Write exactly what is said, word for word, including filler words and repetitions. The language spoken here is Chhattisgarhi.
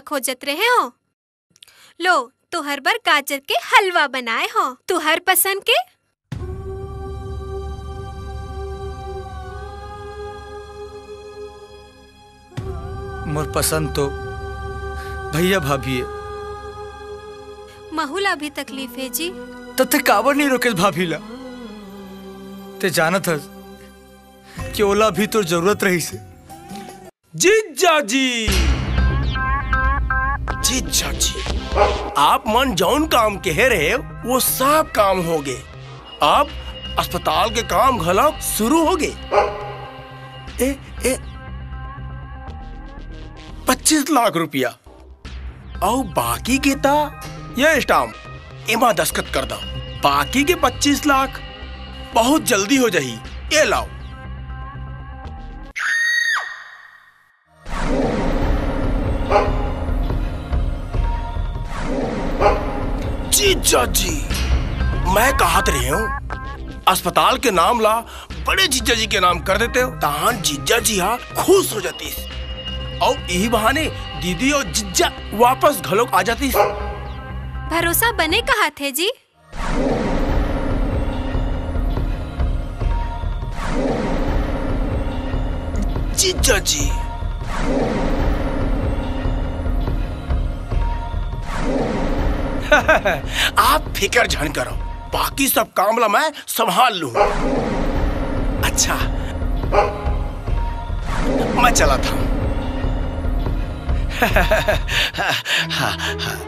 खोजत रहे हो। लो, तुहर बर गाजर के हलवा बनाए हो, तुहर पसंद के। मोर पसंद तो भैया भाभी है। महू ला भी तकलीफ है जी। त ते काबर नहीं रोकेस भाभी ला? ते जानत हस कि ओला भी तोर जरूरत रहिस हे। जीजा जी, जीजा जी, आप मन जौन काम कहे रहे, वो सब काम हो गए। अब अस्पताल के काम घलो शुरू हो गए। ए, ए, पच्चीस लाख रुपया। अउ बाकी के ता ये स्टाम्प, एमा दस्खत कर दो। बाकी के पच्चीस लाख बहुत जल्दी हो जाही। ये लाओ। जीजा जी, मैं कहत रहे हूँ, अस्पताल के नाम ला बड़े जीजा जी के नाम कर देते हो, तहान जीजा जी हा खुश हो जातीस। अउ इही बहाने दीदी अउ जीजा वापस घलोक आ जातीस। भरोसा बने कहा थे जी। जीजा जी, आप फिकर झन करो, बाकी सब काम ला मैं संभाल लूँ। अच्छा, मैं चला था। हाँ, हाँ,